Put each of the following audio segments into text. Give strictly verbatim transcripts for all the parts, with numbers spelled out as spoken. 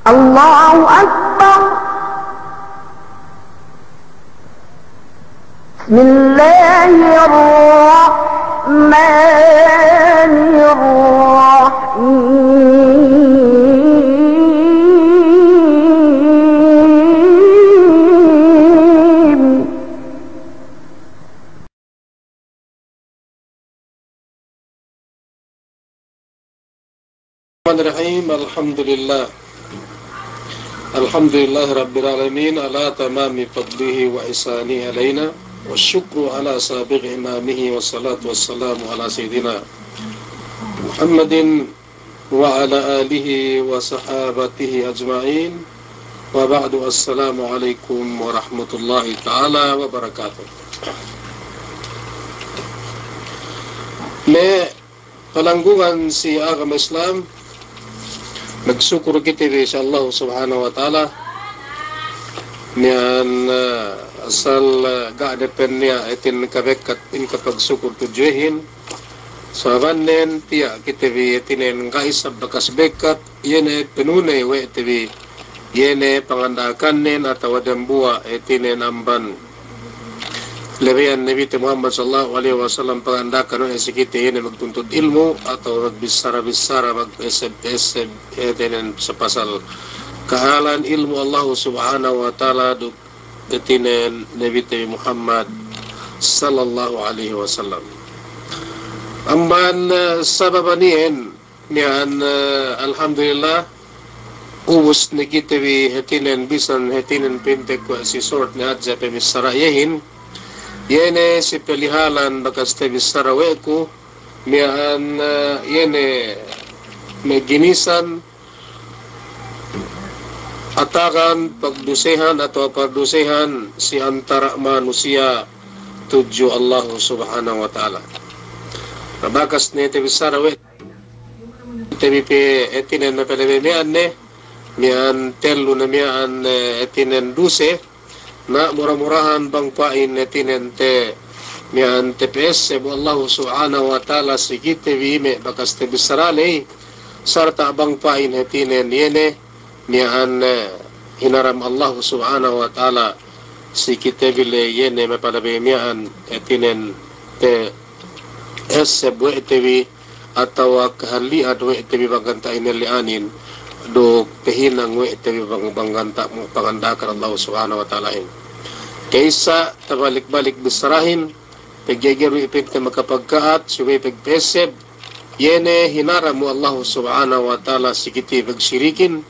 الله أكبر. بسم الله الرحمن الرحيم. الرحمن الرحيم. الحمد لله. الحمد لله رب العالمين على تمام فضله وإحسانه علينا، والشكر على سابغ إنعامه، والصلاة والسلام على سيدنا محمد وعلى آله وصحابته أجمعين. وبعد، السلام عليكم ورحمة الله تعالى وبركاته. Me' palanggungan si agama Islam, magsukur kite bi si Allah Subhanahu wa Ta'ala, miya'an, eh, asal, eh, ga' depen niya' hātinen kabekkat in kapagsukur tudju iyehin, sabab nen tiya' kite bi hātinen ga' isab bakas bekkat, iye ne penuney we' te bi, iye ne panganda'akannen atawa dembuwa' hātinen amban lebeyan Nabi te Muhammad sallallahu alaihi wasallam panganda'akan we' si kite, iye ne magtuntut ilmu' atawa magbissara-bissara, magpa'esseb-pa'esseb hātinen sapasal kahālan ilmu' Allah Subhanahu wa Ta'ala duk hātinen Nabi te Muhammad sallallahu alaihi wasallam. Amban, eh, sababan iyan, miya'an, eh, alhamdulillah, ubus ne kite bi hātinen bisan hātinen pintek we' si sort ne hadja pamissara iyehin, iye ne si palihalan bakas tabissara we' ku, miya'an, eh, iye ne me' ginisan atagan pagdusehan atawa pardusehan si antara' manusiya' tudju Allah Subhanahu wa Ta'ala. Na bakas ne tabissara we' te bi pe hātinen mapalabey miya'an ne, miya'an tellu ne miya'an, eh, hātinen duse, na mura-murahan bang pa'in hātinen te, miya'an tapa'esseb we' Allah Subhanahu wa Ta'ala si kite bi me' bakas tabissara ley, sarta' bang pa'in hātinen iye ne, miya'an, eh, hinaram Allah Subhanahu wa Ta'ala si kite bi ley iye ne mapalabey miya'an hātinen tapa'esseb we' te bi atawa kahalli'an we' te bi bang ganta' hinalli'anin, duk tahinang we' te bi bang, bang ganta' panganda'akan Allah Subhanahu wa Ta'alahin. Ka'issa tabalik-balik bissarahin, pegge' ga'i du pa'inte makapagka'at subey pagpa'esseb, iye ne hinaram we' Allah Subhanahu wa Ta'ala si kite bi pagsirikin,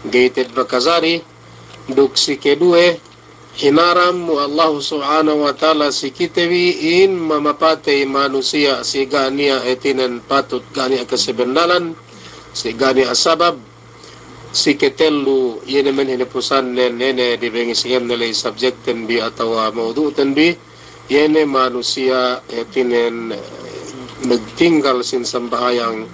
ga'i te'ed makajari, duk si keduwe, hinaram we' Allah Subhanahu wa Ta'ala si kite bi in mamapatey manusiya' si ga' niya' hātinen patut, ga' niya' kasabennalan, si ga' niya' sabab, si ketellu, iye ne me' hinapusannen, iye ne dibengis iyan ne ley subjectten bi atawa mawdu'ten bi, iye ne manusiya' hātinen, eh, magtinggal sin sambahayang,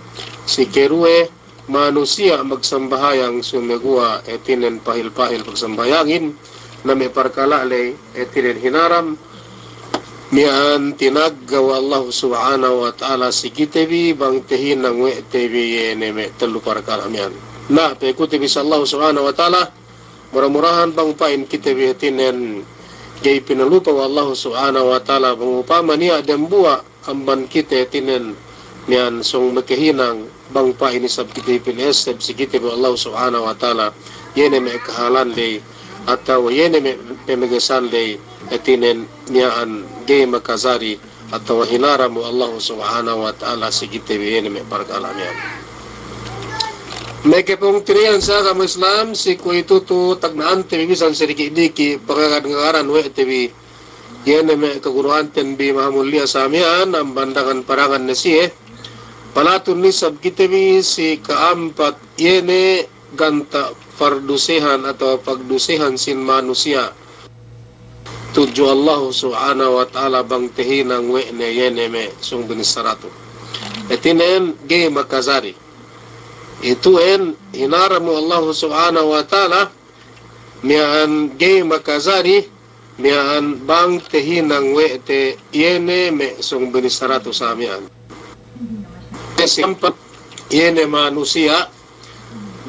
si keduwe, manusiya' magsambahayang sumeguwa' hātinen pahil-pahil pagsambahayangin, na me' parkala' ley hātinen hinaram, miya'an tinagga we' Allah Subhanahu wa Ta'ala si kite bi bang tahinang we' te bi iye ne me' tellu parkala' miya'an. Na, pa'ekute bi si Allah Subhanahu wa Ta'ala, mura-murahan bang pa'in kite bi hātinen ga'i pinalupa we' Allah Subhanahu wa Ta'ala, bang upama niya' dembuwa' amban kite hātinen miya'an sōng makahinang bang pa'in isab kite pina'esseb si kite bi we' Allah Subhanahu wa Ta'ala, iye ne me' kahālan ley, atawa iye ne me' pamagesan ley, hātinen miya'an ga'i makajari, atawa hinaram we' Allah Subhanahu wa Ta'ala si kite bi iye ne me' parkala' miya'an. Me' kapungtina'ihan si agama Islam, si kuwe'itu tu tagna'ante bi bisan si diki'-diki' pangagad-ngagadan we' te bi, iye ne me' kaguruhanten bi mahamulliya sa miya'an, amban dangan-padangan ne siye. Palatun isab kite bi si ka'ampat, iye ne ganta' pardusehan atawa pagdusehan sin manusiya' tudju Allah Subhanahu wa Ta'ala bang tahinang we' ne iye ne me' sōng binissara tu. Hātinen ga'i makajari. Itu'en hinaram we' Allah Subhanahu wa Ta'ala, miya'an ga'i makajari, miya'an bang tahinang we' te iye ne me' sōng binissara tu sa miya'an. Te si ampat, iye ne manusiya',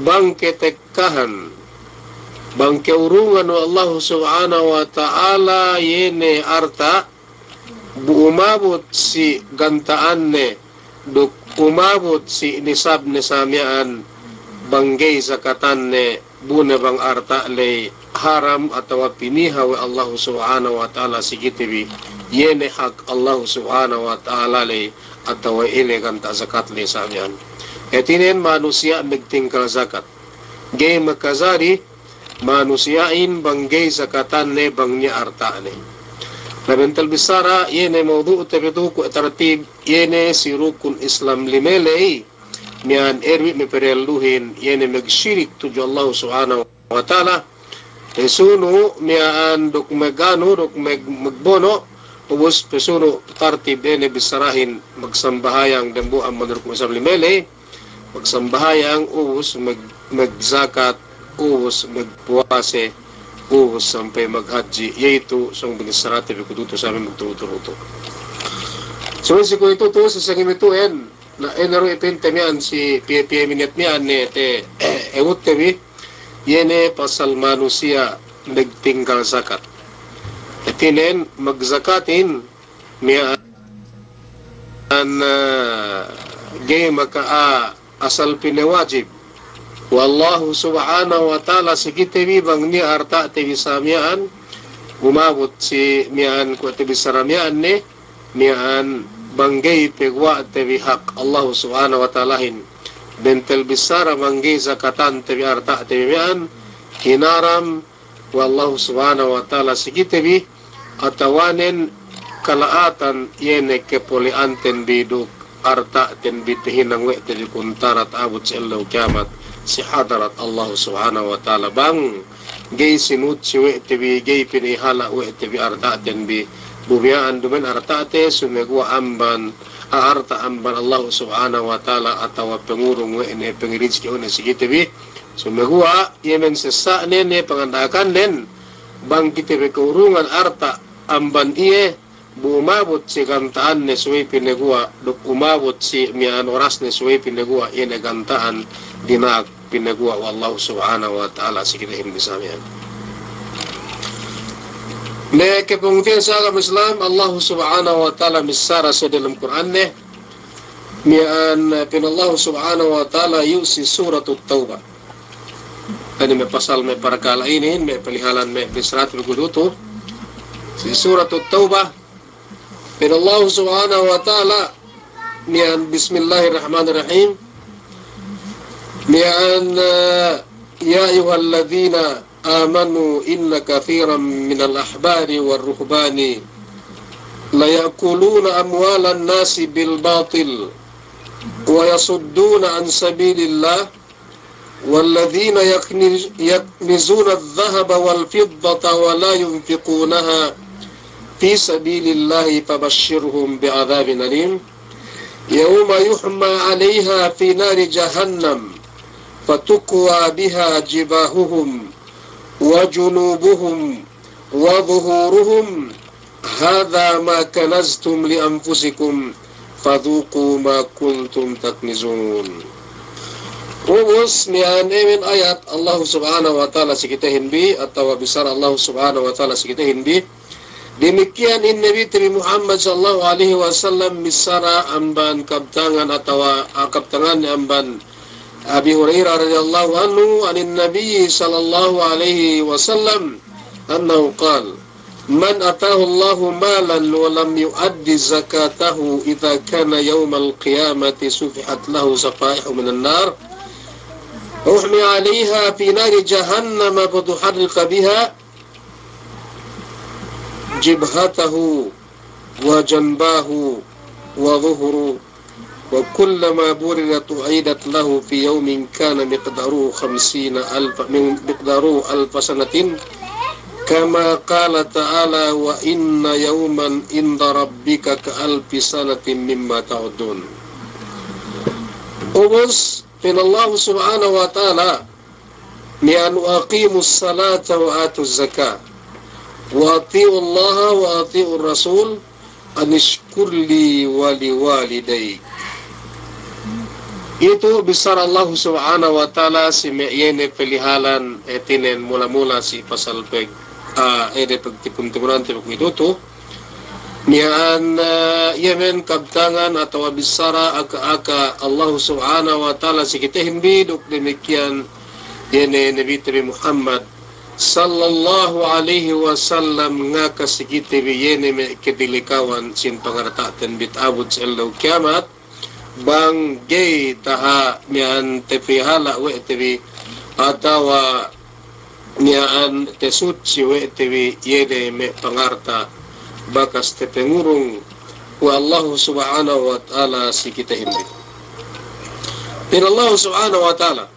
bang ketekkahan, bang keurungan we' Allahu Subhanahu wa Ta'ala iye ne arta', bu umabut si ganta'anne, duk umabut si nisabne sa miya'an, bang ga'i zakatanne, bu ne bang arta' ley haram atawa piniha we' Allahu Subhanahu wa Ta'ala si kite bi, iye ne hak Allahu Subhanahu wa Ta'ala ley, atawa iye ne ganta' zakat ley sa miya'an. Hātinen manusiya' magtingkal zakat. Ga'i makajari manusiya'in bang ga'i zakatanne bang niya' arta'ne. Na bentel bissara, iye ne mawdu'te bi tu kuwe' tartib, iye ne si rukun Islam lime ley, miya'an iye du me' pereluhin, iye ne magsirik tudju Allahu Subhanahu wa Ta'ala, pesunu' miya'an duk maganu, duk mag-, magbono', ubus pesunu' tartib iye ne bissarahin, magsambahayang dambuwa' amban rukun Islam lime ley, magsambahayang, ubus mag-, magzakat, ubus magpuwase, ubus sampay maghadji, iye itu sōng binissarate bi kuwe'itu tu sa miya'an magturu-turu tu. Subey si kuwe'itu tu, si sangem itu en, na, en ru ipinte miya'an si piye-piye minit miya'an ne te, eh, ewutte bi, iye ne pasal manusiya' magtingkal zakat. Hātinen magzakatin, miya'an, eh, ga'i maka'a asal pinawajib we' Allahu Subhanahu wa Ta'ala si kite bi bang niya' arta'te bi sa miya'an, umabut si miya'an kuwe'te bissara miya'an ne, miya'an bang ga'i paguwa'te bi hak Allahu Subhanahu wa Ta'alahin. Bentel bissara bang ga'i zakatante bi arta'te bi miya'an, hinaram we' Allahu Subhanahu wa Ta'ala si kite bi, atawanen kala'atan iye ne kapole'anten bi duk arta'ten bi tahinang we' te bi kuntara ta'abut si ellew kiyamat si hadarat Allahu Subhanahu wa Ta'ala. Bang ga'i sinutsi we' te bi, ga'i pina'ihala' we' te bi arta'ten bi, bu miya'an duma'in arta'te sumeguwa' amban, a, arta' amban Allahu Subhanahu wa Ta'ala atawa pangurung we' ne, pangarijiki we' ne si kite bi, sumeguwa' iye men sessa'nen, iye panganda'akannen, bang kite bi kaurungan arta' amban iye, bu umabut si ganta'anne subey pinaguwa', duk umabut si miya'an orasne subey pinaguwa', iye ne ganta'an dina'ak pinaguwa' we' Allahu Subhanahu wa Ta'ala si kitehin bi sa miya'an. Ne kapungtina'ihan si agama Islam, Allahu Subhanahu wa Ta'ala missara si diyalem Kur'anne, miya'an pa'in Allahu Subhanahu wa Ta'ala iyu' si Suratut Tawbah. Inin me' pasal me' parkala' inin, me' palihalan me' bissarate bi kuwe'itu tu. Si Suratut Tawbah, pa'in Allahu Subhanahu wa Ta'ala, miya'an, Bismillahir Rahmanir Rahim, miya'an, eh, يا أيها الذين آمنوا إن كثيرا من الأحبار والرهبان ليأكلون أموال الناس بالباطل ويصدون عن سبيل الله والذين يكنز-، يكنزون الذهب والفضة ولا ينفقونها في سبيل الله فبشرهم بعذاب أليم يوم يحمى عليها في نار جهنم فتكوى بها جباههم وجنوبهم وظهورهم هذا ما كنزتم لأنفسكم فذوقوا ما كنتم تكنزون. Ubus, miya'an ēmen ayat Allahu Subhanahu wa Ta'ala si kitehin bi, atawa bissara Allahu Subhanahu wa Ta'ala si kitehin bi. Damikkiyan in Nabite bi Muhammad sallallahu alaihi wasallam missara amban kabtangan atawa, ah, kabtangan amban Abi Hurairah radiyallahu anhu, عن النبي صلى الله عليه وسلم أنه قال: من آتاه الله مالا ولم يؤد زكاته إذا كان يوم القيامة سفحت له صفائح من النار، أحمي عليها في نار جهنم فتحرق بها جبهته وجنباه وظهره، وكلما بردت أعيدت له في يوم كان مقداره خمسين ألف، من، مقداره ألف سنة، كما قال تعالى: وإن يوما عند ربك كألف سنة مما تعدون. Ubus, pa'in Allahu Subhanahu wa Ta'ala, miya'an, وأقيموا الصلاة وآتوا الزكاة وأطيعوا الله وأطيعوا الرسول أن اشكر لي ولوالديك. Itu bissara Allahu Subhanahu wa Ta'ala si me' iye ne pelihalan, hātinen mula-mula si pasal peg-, ah, ede pegtipun-tipunante pegitutu. Miya'an, ah, iye men kabtangan atawa bissara aka-aka Allahu Subhanahu wa Ta'ala si kitehin bi duk damikkiyan iye ne Nabite bi Muhammad sallallahu alaihi wasallam ngaka si kite bi iye ne me' kedilikawan sin pangarta'ten bi ta'abut si ellew kiyamat. Bang ga'i taha' miya'an tapihala' we' te bi, atawa miya'an tasutsi we' te bi, iye ne me' pangarta' bakas tapangurung we' Allahu Subhanahu wa Ta'ala si kitehin bi. Pa'in Allahu Subhanahu wa Ta'ala,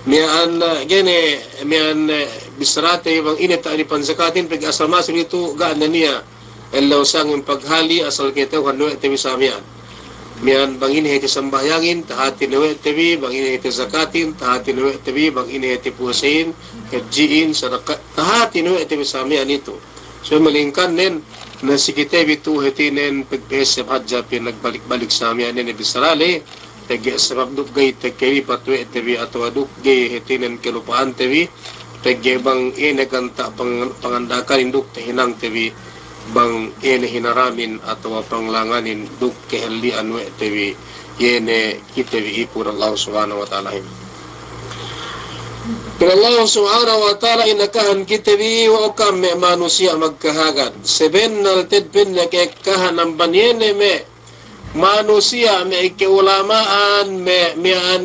miya'an, eh, ga'i ne, miya'an, eh, bissarate bang ine ta'aripan zakatin, pegge' asal masi itu ga' ne niya' ellew sangem paghali asal kata'uhan we' te bi sa miya'an. Miya'an bang ine hāti sambahayangin, tahāti ne we' te bi, bang ine hāti zakatin, tahāti ne we' te bi, bang ine hāti puwasahin, hadji'in, sadaka, tahāti ne we' te bi sa miya'an itu. So, malingkan nen, na si kite bi tu hātinen pegpesep hadja pinagbalik-balik sa miya'an ne bissara le, pegge' sabab duk ga'i takalipat we' te bi atawa duk ga'i hātinen kalupa'ante bi, pegge' bang ine ganta' pang-, panganda'akanin duk tahinangte bi, bang ine hinaramin atawa panglanganin duk kahalli'an we' te bi, iye ne kite bi ipun Allah Subhanahu wa Ta'alahin. Pa'in Allah Subhanahu wa Ta'ala, inakahan kite bi, o ka'am me' manusiya' magkahagad. Sabennal te'ed pa'inne ka'ekkahan amban iye ne me' manusiya' me' ka'ulama'an, me', miya'an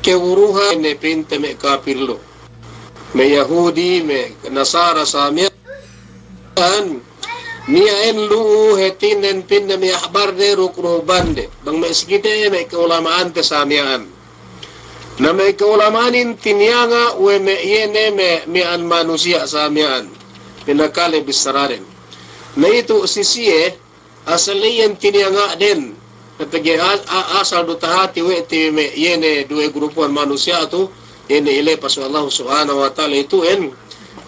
ka'uruhan ne pa'inte me' kapil lu. Me' Yahudi, me' Nasara sa miya'an, niya' en lu'u hātinen pa'inne me' ahbarde duk ruhbande. Bang me' si kite me' ka'ulama'ante sa miya'an. Na me' ka'ulama'anin tiniyanga' we' me' iye ne me', miya'an manusiya' sa miya'an. Pinakale bissaraden. Na itu si siye, asal iyan tiniyanga'den. Na pegge' a-, a-, asal du tahāti we' te bi me' iye ne duwe grupuhan manusiya' tu, iye ne ilepas we' Allah Subhanahu wa Ta'ala itu'en.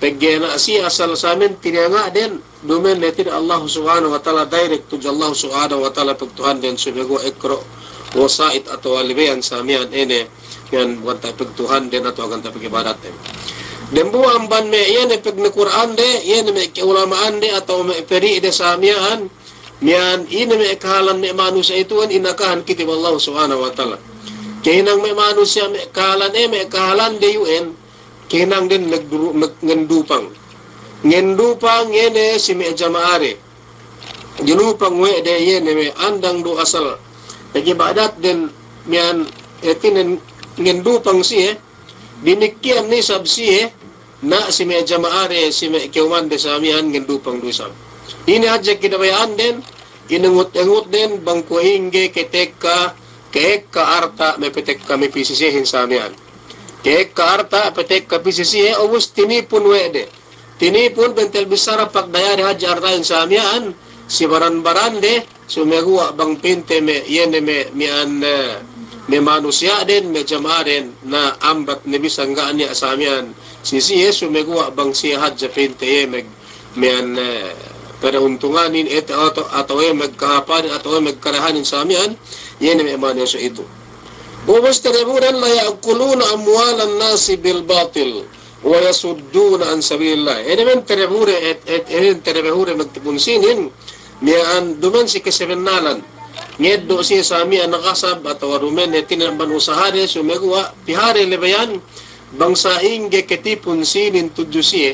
Pegge' na siye asal sa miya'an tiniyanga'den, duma'in ne hātinen Allah Subhanahu wa Ta'ala direct tudju Allah Subhanahu wa Ta'ala pagtuhanden, sumeguwa' ekka du wasa'it atawa lebeyan sa miya'an ine, iyan ganta' pagtuhanden atawa ganta' pagibadatten. Dembuwa' amban me' iye ne pagnakura'ande, iye ne me' ka'ulama'ande atawa me' pari'de sa miya'an, miya'an ine me' kahalan me' manusiya' itu'en inakahan kite bi Allah Subhanahu wa Ta'ala. Kahinang me' manusiya' me' kahalan, eh, me' kahalande iyu'en, kahinangden nagduru-, nag-, ngandupang. Ngandupang iye ne si me' jama'ade. Dinupang we' de iye ne me' andang du asal pagibadatden miya'an hātinen ngandupang siye, eh. Damikkiyan ne isab siye, eh, na si me' jama'ade, si me' ka'umande sa miya'an ngandupang du isab. Ine hadja kinabaya'anden, inangut-angutden, bang kuwe' ingge katekka, kaekka arta', mapatekka me' pī si siyehin sa miya'an. Kaekka arta', patekka pī si siye, ubus tinipun we' de. Tinipun bentel bissara pagdayade hadja arta'in sa miya'an, si baran-barande, sumeguwa' bang pa'inte me' iye ne me', miya'an, eh, me' manusiya'den, me' jama'aden, na ambat ne bisan ga' niya' sa miya'an si siye, sumeguwa' bang siye hadja pa'inte iye mag-, miya'an, eh, padauntunganin, et-, atawa, atawa iye magkahapanin, atawa iye magkarahanin sa miya'an, iye ne me' manusiya' itu. Ubus tadebuden, la ya'kuluna amwalan nasi bil batil wa yasudduna an sabilillah. Ine men tadebuden, et-, et-, ine men tadebuden magtipun sinin, miya'an duma'in si kasabennalan. Ngeddo' siye sa miya'an nakasab atawa duma'in hātinen amban usahade, sumeguwa' pihare lebeyan, bang sa'ingge katipun sinin tudju siye,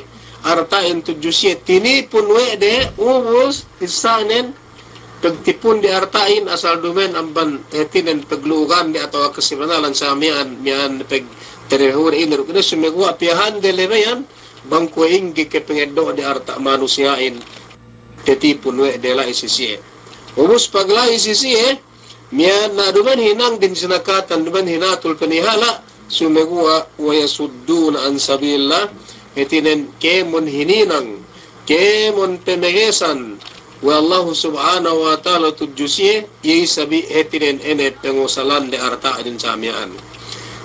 arta'in tudju siye, tinipun we' de, ubus, issanen, pagtipunde arta'in asal duma'in amban hātinen paglu'ugande atawa kasabennalan sa miya'an, miya'an pagtadebuden ine duk ine, sumeguwa' pihahande lebeyan, bang kuwe' ingge kapangeddo'de arta' manusiya'in, tatipun we' de la'i si siye. Ubus pagla'i si siye, miya'an na duma'in hinangden sinakatan, duma'in hinatul panihala', sumeguwa' wa yasudduna an sabilillah, hātinen kēmon hininang, kēmon pamagesan we' Allahu Subhanahu wa Ta'ala tudju siye, iye isab hātinen ine pangusalande arta'den sa miya'an.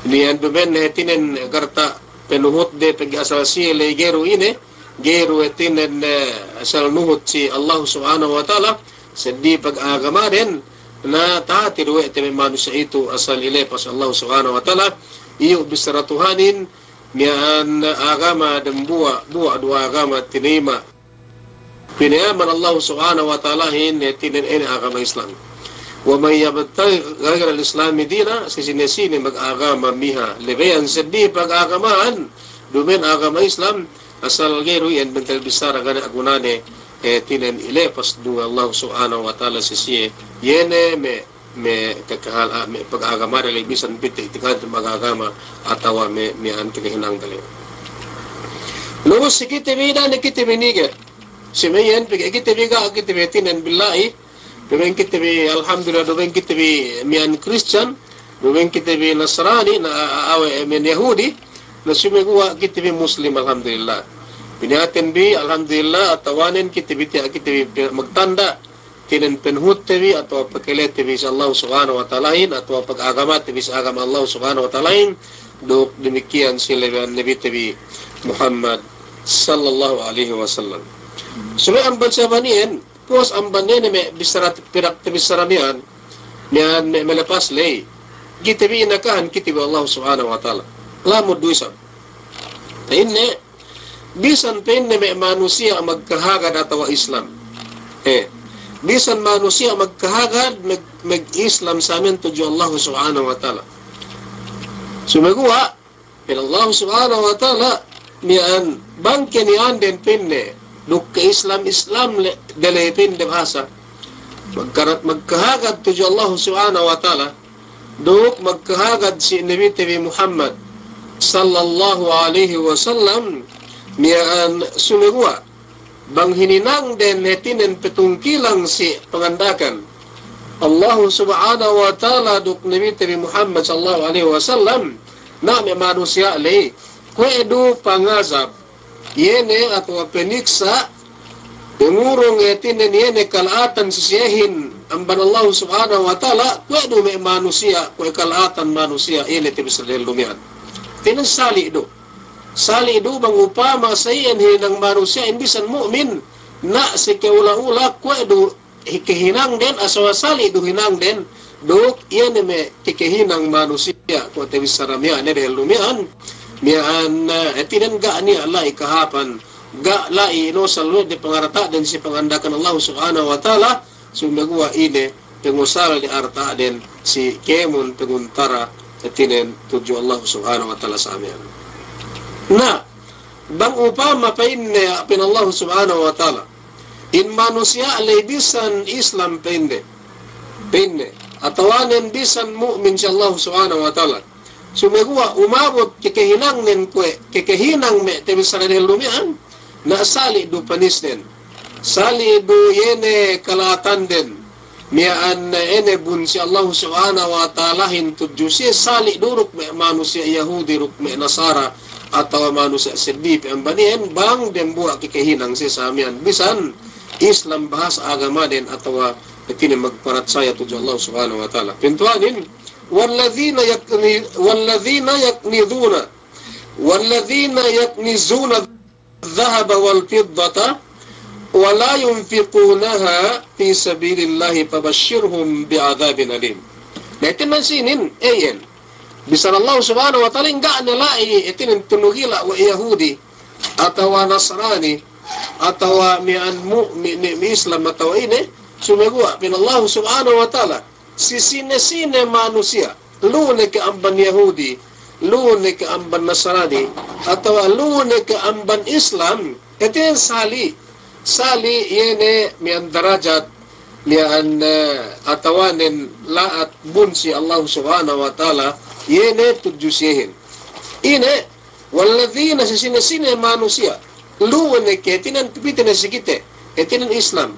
Niya' duma'in hātinen arta' panuhutde pegge' asal siye la'i ga'i du ine, ga'i du hātinen, eh, asal nuhut si Allahu Subhanahu wa Ta'ala, seddili pagagamaden, na tahati du we' te me' manusiya' itu asal ilepas Allah Subhanahu wa Ta'ala, iyu' bissara Tuhanin, miya'an agama dambuwa', buwa' du agama tinayima'. Pinayaman Allah Subhanahu wa Ta'alahin, hātinen ine agama Islam. Wa man yabtaghi ghayral Islami dina, sine-sine magagama miha, lebeyan seddili pagagaman, duma'in agama Islam, asal ga'i du iyan bentel bissara ga' ne gunane, hātinen ilepas du Allah Subhanahu wa Ta'ala si siye, iye ne me' me' kakahal, a, me' pagagama dali bisan pite itikad magagama atawa me', me' ante kahinang dali. Lumus si kite bi dane kite bi nige. Si me' iyan pegge' kite bi ga', kite bi hātinen billahi. Duma'in kite bi, alhamdulillah, duma'in kite bi miya'an Christian. Duma'in kite bi Nasrani, na, a, a, awe', me' Yahudi. Na sumeguwa' kite bi Muslim, alhamdulillah. Biniyaten bi, alhamdulillah, atawanen kite bi tiya', kite bi magtanda'. Hātinen panuhutte bi atawa pakalete bi si Allah Subhanahu wa Ta'alahin, atawa pagagamate bi si agama Allah Subhanahu wa Ta'alahin, duk damikiyan si lebeyan Nabite bi Muhammad sallallahu alaihi wasallam. Subey amban sabab iyan, puwas amban iye ne me' bissara, pirak te bissara miya'an, miya'an me', melepas ley. Kite bi inakahan kite bi Allah Subhanahu wa Ta'ala. Lamud du isab. Pa'inne, bisan pa'inne me' manusiya' magkahagad atawa Islam. Eh, bisan manusiya' magkahagad, mag-, mag-Islam samen tudju Allah Subhanahu wa Ta'ala. Sumeguwa', pa'in Allah Subhanahu wa Ta'ala, miya'an bang ke niya' den pa'inne, duk ke Islam, Islam le, dale pa'inne bahasa. Magkarat-, magkahagad tudju Allah Subhanahu wa Ta'ala, duk magkahagad si Nabite bi Muhammad sallallahu alaihi wasallam, miya'an sumeguwa', bang hininang den hātinen petungkilang si panganda'akan Allah Subhanahu wa Ta'ala duk Nabite bi Muhammad sallallahu alaihi wasallam, na me' manusiya' ley, kuwe' du pangazab, iye ne atawa peniksa', pangurung hātinen iye ne kala'atan si siyehin amban Allah Subhanahu wa Ta'ala, kuwe' du me' manusiya', kuwe' kala'atan manusiya', iye ne te bissara diyalem dumiyan. Hātinen sali' du. Sali' du bang upama sa iyan hinang manusiya'in bisan mu'min, na si ke'ula-ula kuwe' du hi-, kehinang den, asawa sali' du hinang den, duk iye ne me' kekehinang manusiya', kuwe' te bissara miya'an ne diyalem dumiyan, miya'an, eh, hātinen ga' niya' la'i kahāpan, ga' la'i inosal we' de pangarta' den si panganda'akan Allah Subhanahu wa Ta'ala, sumeguwa' ine pangusal de arta' den si kēmon panguntara hātinen tudju Allah Subhanahu wa Ta'ala sa miya'an. Na, bang upama pa'inne, pa'in Allah Subhanahu wa Ta'ala, in manusiya' ley bisan Islam pa'inde, pa'inde, atawanen bisan mu'min si Allah Subhanahu wa Ta'ala. Sumeguwa' umabut kekehinangnen kuwe', kekehinang me' te bissara diyalem dumiyan, na sali' du panisnen. Sali' du iye ne kala'atan den. Miya'an ine bun si Allah Subhanahu wa Ta'alahin tudju siye sali' du duk me' manusiya' Yahudi duk me' Nasara atawa manusiya' seddili pe amban iyan bang dembuwa' kekehinang siye sa miya'an bisan Islam bahasa agama den atawa hātinen magparatsaya tudju Allah Subhanahu wa Ta'ala. Pintuwanin, والذين يكن-، والذين يكنزون، والذين يكنزون الذهب والفضة ولا ينفقونها في سبيل الله فبشرهم بعذاب أليم. Na hātinen sinin, iyan. Bissara Allah Subhanahu wa Ta'ala, ga' ne la'i hātinen tinugila' we' Yahudi, atawa Nasrani, atawa miya'an mu'min, mi-, mi-, Islam, atawa ine, sumeguwa' pa'in Allah Subhanahu wa Ta'ala, si sine-sine manusiya', lu'u ne ke amban Yahudi, lu'u ne ke amban Nasrani, atawa lu'u ne ke amban Islam, hātinen sali', sali' iye ne miya'an darajat, miya'an, eh, atawanen la'at bun si Allah Subhanahu wa Ta'ala, iye ne tudju siyehin. Ine, والذين, si sine-sine manusiya', lu'u ne ke, hātinen pipī te ne si kite, hātinen Islam.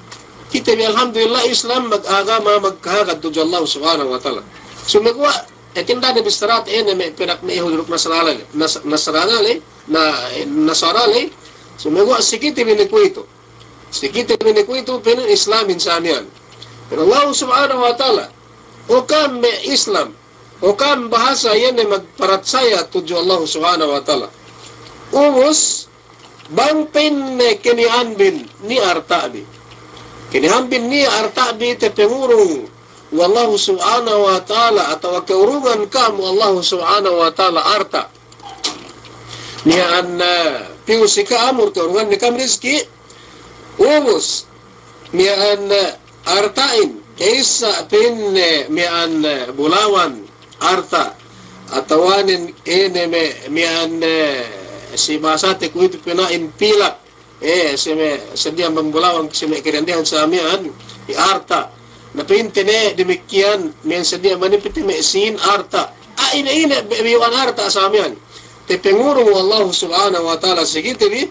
Kite bi alhamdulillah Islam, mag-, agama, magkahagad tudju Allah Subhanahu wa Ta'ala. Sumeguwa', hātinen da'a ne bissarate ine me' pedak me' Yahudi duk Nasara ley, Nas-, Nasara ley, na-, Nasara ley. Sumeguwa' si kite bi ne kuwe'itu. Si kite bi ne kuwe'itu pa'in Islamin sa miya'an. Pa'in Allah Subhanahu wa Ta'ala, o ka'am me' Islam, o ka'am bahasa iye ne magparatsaya tudju Allah Subhanahu wa Ta'ala. Ubus, bang pa'inne ke niya' anbin, niya' arta'bi. Kinihambin niya' arta' bi tapangurung we' Allahu Subhanahu wa Ta'ala atawa keurungan kam we' Allahu Subhanahu wa Ta'ala arta'. Miya'an, eh, piyu si ka'am, keurungan ne kam rizki', ubus, miya'an, eh, arta'in, ka'issa pa'inne miya'an, eh, bulawan, arta', atawanen ine me', miya'an, eh, si bahasate kuwe'itu pina'in pilak, eh, si me' sadiya bang bulawan si me' kadendehan sa miya'an, i arta'. Na pa'inte ne damikkiyan, miya'an sadiya manipite me' sin arta'. A, ine, ine, be-, biyu'an arta' sa miya'an. Tapangurung we' Allahu Subhanahu wa Ta'ala si kite bi,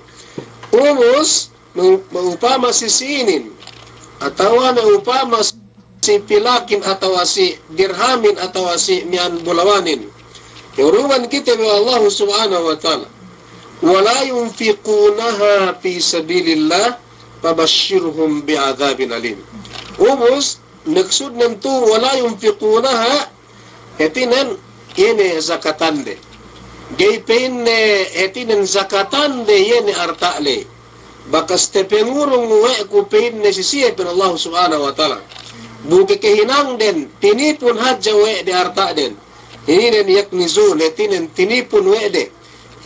ubus, me', me' upama si sinin, atawa me' upama si pilakin, atawa si dirhamin, atawa si miya'an bulawanin. Keurungan kite bi we' Allahu Subhanahu wa Ta'ala. ولا ينفقونها في سبيل الله فبشرهم بعذاب أليم. Ubus, maksudnen tu ولا ينفقونها, hātinen, iye ne zakatande. Ga'i pa'inne, hātinen, zakatande iye ne arta' ley. Bakas tapangurung we' ku pa'inne si siye, pa'in Allahu Subhanahu wa Ta'ala. Bu ke kahinangden, tinipun hadja we' de arta'den. Hātinen يكنزون, hātinen tinipun we' de.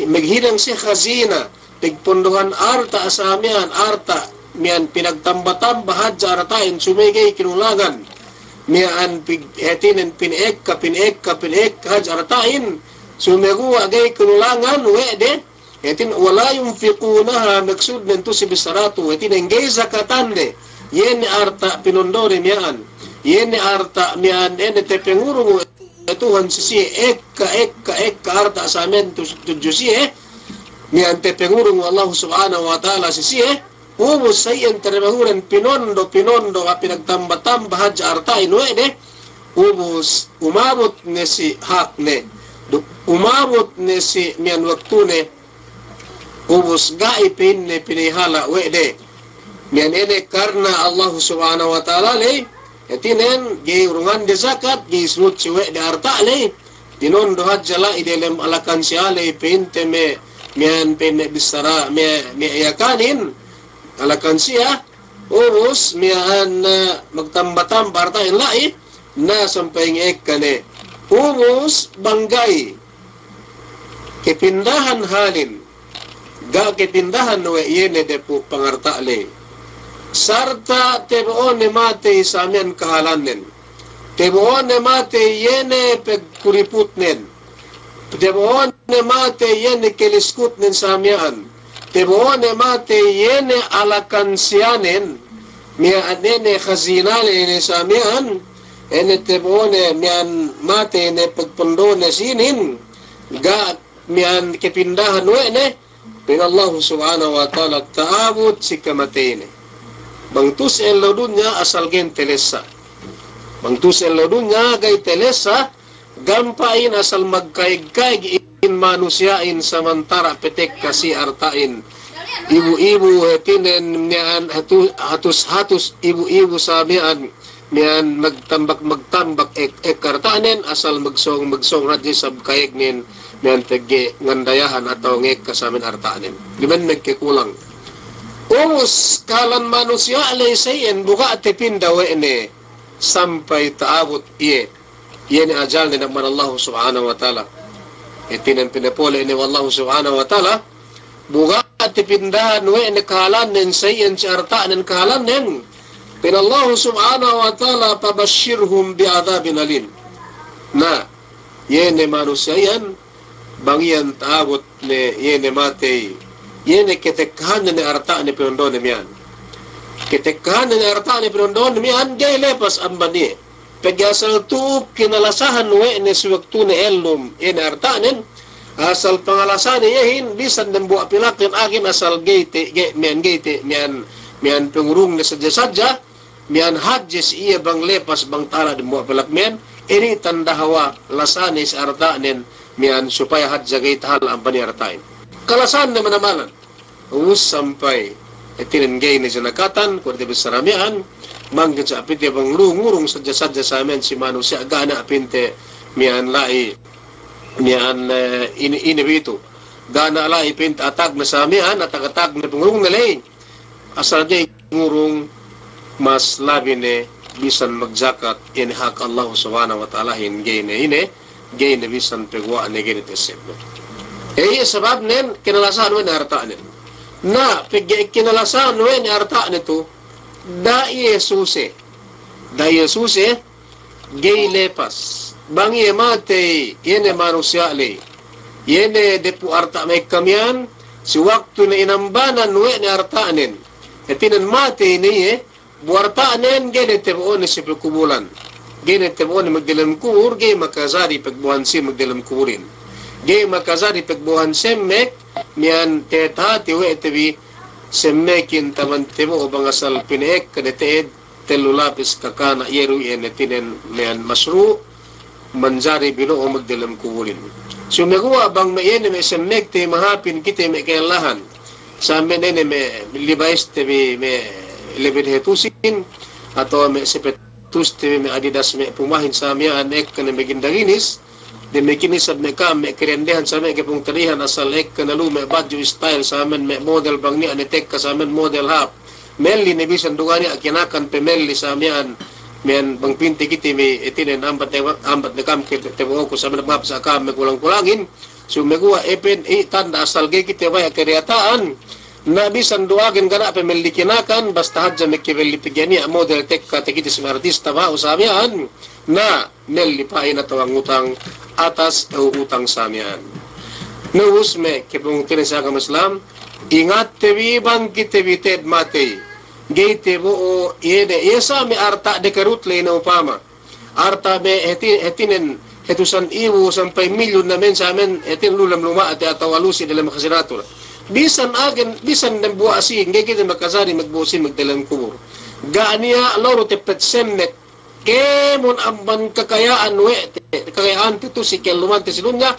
Maghinang siye khazina, pagpondohan arta' sa miya'an, arta' miya'an pinagtamba-tamba hadja arta'in, subey ga'i kinulangan. Miya'an pig-, hātinen pina'ekka, pina'ekka, pina'ekka hadja arta'in, sumeguwa' ga'i kinulangan we' de. Hātinen ولا ينفقونها, maksudnen tu si bissaratu, hātinen ga'i zakatande, iye ne arta' pinondone miya'an, iye ne arta' miya'an ine tapangurung we' Tuhan si siye, ekka, ekka, ekka arta' sa miya'an tu-, tudju siye, miya'an tapangurung we' Allahu Subhanahu wa Ta'ala si siye, ubus sa iyan tarabahunen pinondo, pinondo, pinagtamba-tamba hadja arta'in we' de, ubus umabut ne si hakne, duk umabut ne si miya'an waktune, ubus ga'i pa'inne pinahala' we' de. Miya'an ine karna Allahu Subhanahu wa Ta'ala ley, hātinen ga'i urungande zakat, ga'i sinutsi we' de arta' ley, tinondo hadja la'i delem alakan siya ley pa'inte me', miya'an pa'in me' bissara, me', me' Yakanin, alakan siya, ubus miya'an, eh, magtamba-tamba arta'in la'i, na sampay ngekka ne. Ubus bang ga'i kapindahan halin, ga' kapindahan we' iye ne depu' pangarta' ley. Sarta' tabo'one matey sa miya'an kahalannen. Tabo'one matey iye ne pagkuriputnen. Tabo'one matey iye ne kaliskutnen sa miya'an. Tabo'one matey iye ne alakan siyanen. Miya'an ine khazinane ine sa miya'an. Ine tabo'one miya'an matey ine pagpondone sinin. Ga' miya'an kapindahan we' ne, pa'in Allahu Subhanahu wa Ta'ala, ta'abut si kamateyne. Bang tu'u si ellew dunya asal ga'i talessa. Bang tu'u si ellew dunya ga'i talessa, gampa'in asal magkayeg-kayeg in manusiya'in samantara' patekka si arta'in. Ibu-ibu hātinen miya'an hatu-, hatus-hatus ibu-ibu sa miya'an miya'an magtambak-magtambak ek-, ek arta'nen, asal magsōng-magsōng hadja isab kayegnen, miya'an pegge' ngandayahan atawa ngekka sa miya'an arta'nen. Duma'in magkakulang. Ubus kahalan manusiya' ley sa iyan bu ga' tapinda we' ne sampay ta'abut iye, iye ne ajalnen amban Allahu Subhanahu wa Ta'ala. Hātinen pinapole' ne we' Allahu Subhanahu wa Ta'ala, bu ga' tapindahan we' ne kahalannen sa iyan si arta'nen kahalannen. Pa'in Allahu Subhanahu wa Ta'ala, فبشرهم بعذاب أليم. Na, iye ne manusiya' iyan, bang iyan ta'abut ne, iye ne matey, iye ne katekkahanne ne arta'ne pinondone miya'an. Katekkahanne ne arta'ne pinondone miya'an, ga'i lepas amban iye. Pegge' asal tu'u kinalasahan we' ne si waktune ellum, iye ne arta'nen, asal pangalasane iyehin, bisan dambuwa' pilaknen agen asal ga'i te-, ga'i, miya'an ga'i te-, miya'an, miya'an pangurungne sadja-sadja, miya'an hadje si iye bang lepas bang tahala' dambuwa' pilak miya'an, inin tanda' hawal lasane si arta'nen, miya'an supaya hadja ga'i tahala' amban iye arta'in. Kalasahanne manamalan. Ubus sampay, hātinen ga'i ne jinakatan, kuwe' te bissara miya'an, manggaja' pite bang lu ngurung sadja-sadja sa miya'an si manusiya' ga' ne pinte miya'an la'i, miya'an, eh, ine, ine bitu. Ga' ne la'i pinte atagna sa miya'an, atag-atagna pangurungne ley. Asal ga'i ngurung, mas labi ne bisan magjakat, ine hak Allah Subhanahu wa Ta'alahin, ga'i ne ine, ga'i ne bisan paguwa'ne, ga'i ne ta'essebne. Iye sababnen kinalasahan we' ne arta'nen. Na, pegge' kinalasahan we' ne arta'ne tu, da'a iye suse. Da'a iye suse, ga'i lepas. Bang iye matey, iye ne manusiya' ley. Iye ne depu arta' me' kamiyan, si waktu ne inambanan we' ne arta'nen. Hātinen matey ne iye, bu arta'nen ga'i ne tabo'one si pakubulan. Ga'i ne tabo'one magdelem kubul, ga'i makajari pagbo'ohan si magdelem kubulin. Ga'i makajari pagbo'ohan semmek, miyan tahāti we' te bi semmekin taman tabo'o bang asal pina'ekka ne te'ed, tellu lapis kakana' iye du iyan hātinen miyan masru' manjari bino'o magdelem kubulin. Sumeguwa' bang me' iye ne me' semmekte mahāpin kite me' ka'ellahan. Sa me' ne me' libayeste bi me' lebed hatusin, atawa me' sepetuste bi me' Adidas me' Pumahin sa miya'an ekka ne me' gindanginis, damikiyan isab me' ka'am me' kadendehan sa me' kapungtina'ihan asal ekka ne lu me' badju' style sa me' model bang niya' ne tekka sa me' model hāp. Melli ne bisan du ga' niya' kinakan pe melli sa miya'an, miya'an bang pinte kite me' hātinen ambat ne, ambat ne ka'am ke tabo'oku sa me' hāp sa ka'am me' kulang-kulangin. Sumeguwa' epin i tanda' asal ga'i kite baya' kadiyata'an, na bisan du agen ga' niya' pe melli kinakan, basta hadja me' kebelli pegge' niya' model tekka te kite si me' artista ba'u sa miya'an, na melli pa'in atawa ngutang atas ew utang sa miya'an. Na ubus me' kapungtina'i si agama Islam, ingatte bi bang kite bi te'ed matey, ga'i tabo'o iye ne, iye sa me' arta' dekarut ley ne upama. Arta' me' hāti-, hātinen hatusan ibu sampay milyun na men sa men hātinen lu dem luma'te atawa lu si delem khazinatul. Bisan agen, bisan dembuwa' si, ga'i kite makajari magbo'o si magdelem kubul. Ga' niya' loru teppet semmek kēmon amban kakaya'an we' te, kakaya'ante tu si kellumante si dunya,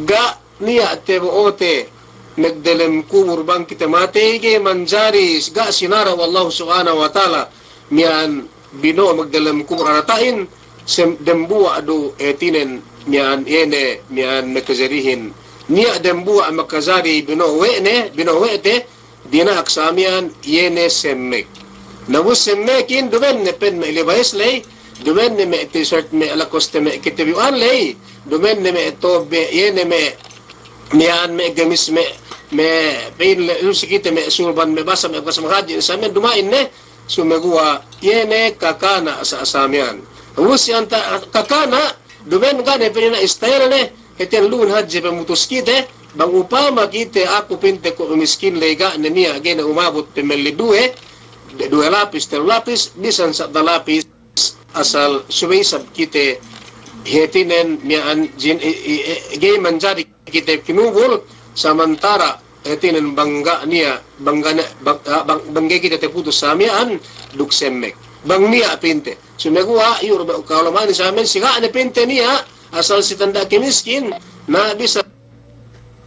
ga' niya' tabo'ote magdelem kubul bang kite matey ga'i manjari, ga' sinara' we' Allahu Subhanahu wa Ta'ala miya'an bino'o magdelem kubul arta'in, sem-, dembuwa' du hātinen miya'an iye ne, miya'an makajarihin. Niya' dembuwa' makajari bino'o we' ne, bino'o we' te, dina'ak sa miya'an iye ne semmek. Na ubus semmekin duma'in ne pa'in me' Levi's ley, duma'in ne me' t-shirt me' Lacoste me' kite bi uwan ley, duma'in ne me' tobe iye ne me' miya'an me' gamis me', me' pa'in le, lu si kite me' surban me' basa me' basa hadji sa miya'an duma'in ne, sumeguwa' iye ne kakana' sa, sa miya'an. Ubus iyan ta-, kakana', duma'in ga' ne pa'in niya' style ne, hātinen lu'un hadja pamutus kite, bang upama kite aku pinte ku miskin ley ga' ne niya' ga'i ne umabut pamelli duwe, duwe lapis, tellu lapis, bisan sadda lapis, asal subey isab kite hātinen miya'an jin-, i-, i-, i-, ga'i manjari kite kinubul, samantara' hātinen bang ga' niya', bang ga' niya', bang, ah, bang, bang ga'i kite taputus sa miya'an duk semmek. Bang niya' pinte. Sumeguwa' iyu' du me' ka'ulama'anin sa miya'an si ga' ne pinte niya', asal si tanda' kamiskin, na bisan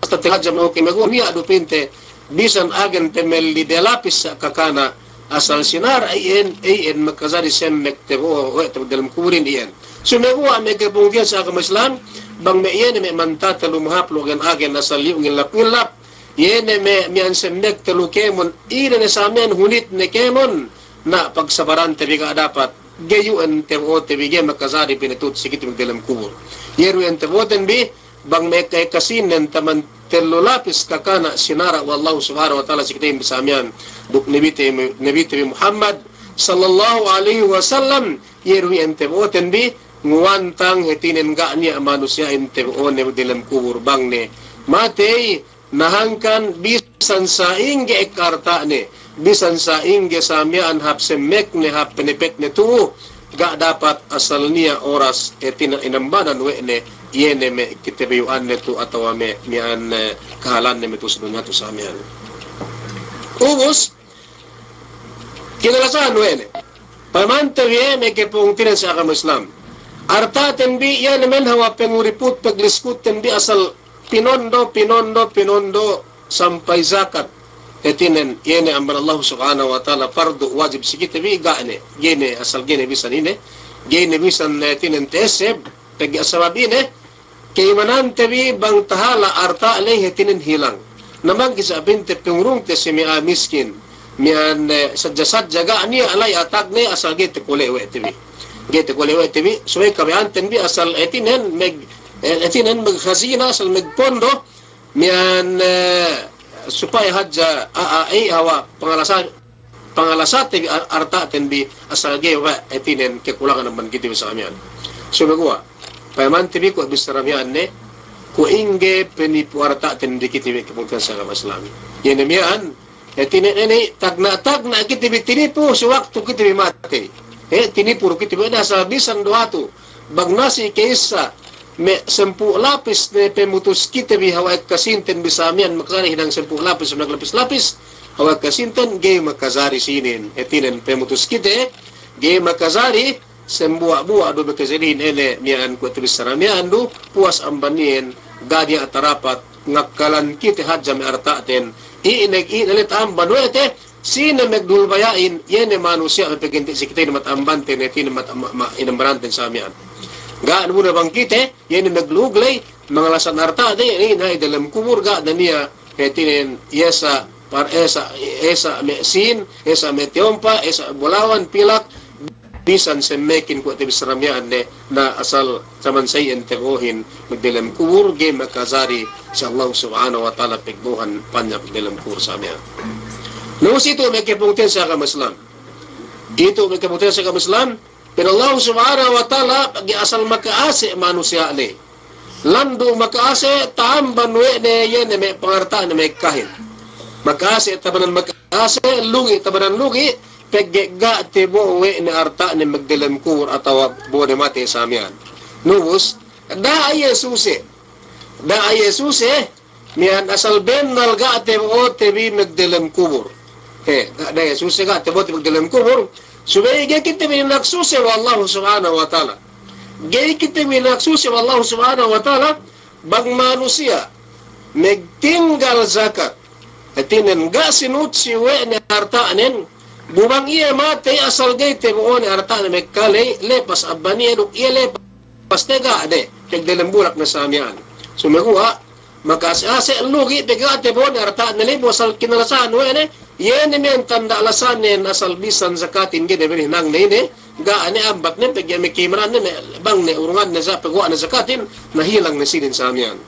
hasta te hadja me' kemegu niya' du pinte, bisan agen pamelli de lapis sa' kakana', asal sinara' iyan, iyan makajari semmek tabo'o we' te delem kubulin iyan. Sumeguwa' me' kapungtina'i si agama Islam, bang me' iye ne me' mantata lumahap lu agen-agen asal iyu' ngilap-ngilap, iye ne me' miya'an semmek te lu kēmon, ine ne sa miya'an hunit ne kēmon, na pagsabarante bi ga' dapat, ga'i iyan tabo'ote bi ga'i makajari pinatut si kite magdelem kubul. Iye du iyan tabo'oten bi, bang me' ekka-ekka sīnnen taman tellu lapis kakana' sinara' we' Allahu Subhanahu wa Ta'ala si kite bi sa miya'an, duk Nabite, Nabite bi Muhammad sallallahu alaihi wasallam, iye du iyan tabo'oten bi, nguwantang hātinen ga' niya' manusiya'in tabo'one magdelem kubul bang ne matey, na hangkan bisan sa'ingge ekka arta'ne, bisan sa'ingge sa miya'an hāp semmekne, hāp penepetne tu'u, ga' dapat asal niya' oras hātinen inambanan we' ne, iye ne me' kite bayu'anne tu'u atawa me' miya'an, eh, kahalanne me' tu'u si dunya tu'u sa miya'an. Ubus, kinalasahan we' ne. Payamante bi iye me' kapungtina'i si agama Islam. Arta'ten bi iye ne men hawal panguriput pagliskuten bi asal pinondo, pinondo, pinondo, sampay jakat. Hātinen, iye ne amban Allah Subhanahu wa Ta'ala, pardu, wajib si kite bi, ga' ne, ga'i ne, asal ga'i ne bisan ine, ga'i ne bisan, hātinen, ta'esseb, pegge' sabab ine, ka'imanante bi bang tahala' arta' ley hātinen hilang. Na bang kisa' pinte pangurungte si me' a'a miskin, miya'an, eh, sadja-sadja ga' niya' la'i atagne asal ga'i takole' we' te bi. Ga'i takole' we' te bi, subey kabaya'anten bi asal hātinen meg-, eh, hātinen maghazina asal magpondo, miya'an, eh, supaya hadja a'a, eh, hawal pangalasa-, pangalasate bi ar-, arta'ten bi asal ga'i we' hātinen kakulangan amban kite bi sa miya'an. Sumeguwa', payamante bi kuwe' bissara miya'an ne, kuwe' ingge penipu arta'ten bi kite bi, kapungtina'ihan si agama Islam. Iye ne miya'an, hātinen inin, tagna'-tagna' kite bi tinipu, si waktu kite bi matey. Eh, tinipu du kite bi, inin asal bisan du hatu. Bang nasi' ka'issa, me' sampū' lapis ne pamutus kite bi hawal ekka sīnten bi sa miya'an, makajari hinang sampū' lapis, hinang lapis-lapis, hawal ekka sīnten, ga'i makajari sīnin, hātinen pamutus kite, ga'i makajari, sambuwa'-buwa' du makajarihin inin miya'an kuwe' te bissara miya'an du, puwas amban iyan, ga' niya' tarapat, ngakkalan kite hadja me' arta'ten, iye ne, iye ne la'i ta'amban we' te, sine magdulbaya'in, iye ne manusiya' mapaginte si kite inin mata'ambanten, hātinen mat-, ma-, ma-, inambananten sa miya'an. Ga' ne bu ne bang kite, iye ne maglu'u la'i, mangalasan arta'te, iye ne la'i dalem kubur, ga' ne niya', hātinen, iye sa, par-, iye sa, iye sa me' sīn, iye sa me' tiyompa', iye sa bulawan, pilak, bisan semmekin kuwe' te bissara miya'an ne, na asal taman sa iyan tabo'ohin magdalem kubur, ga'i makajari si Allah Subhanahu wa Ta'ala pagbo'ohan pa'inne magdalem kubur sa miya'an. Na ubus itu me' kapungtina'ihan si agama Islam. Itu me' kapungtina'ihan si agama Islam, pa'in Allah Subhanahu wa Ta'ala pegge' asal maka'ase' manusiya' ne. Landu' maka'ase' ta'amban we' ne iye ne me' pangarta'ne me' kahin. Maka'ase' tabanan maka'ase', lugi' tabanan lugi', pegge' ga' tabo'o we' ne arta'ne magdalem kubur atawa bo'o ne matey sa miya'an. Na ubus, da'a iye suse. Da'a iye suse, miya'an asal bennal ga' tabo'ote bi magdalem kubur. He, ga', da'a iye suse ga' tabo'ote magdalem kubur. Subey ga'i kite bi naksuse we' Allah Subhanahu wa Ta'ala. Ga'i kite bi naksuse we' Allah Subhanahu wa Ta'ala, bang manusiya' magtinggal jakat, hātinen ga' sinutsi we' ne arta'nen, bu bang iye matey asal ga'i tabo'one arta'ne magkale, lepas amban iye duk iye lepas te ga' ne, pegdalem bulak ne sa miya'an. Sumeguwa', maka'ase'-ase' lugi' pegge' ga' tabo'one arta'ne la'i bu asal kinalasahan we' ne, iye ne miya'an tanda' lasanen asal bisan jakatin ga'i ne bi hinangne ine, ga' ne ambat ne pegge' me' kemran ne, me' bang ne urungan ne ja-, paguwa' ne jakatin, na hilang ne sinin sa miya'an.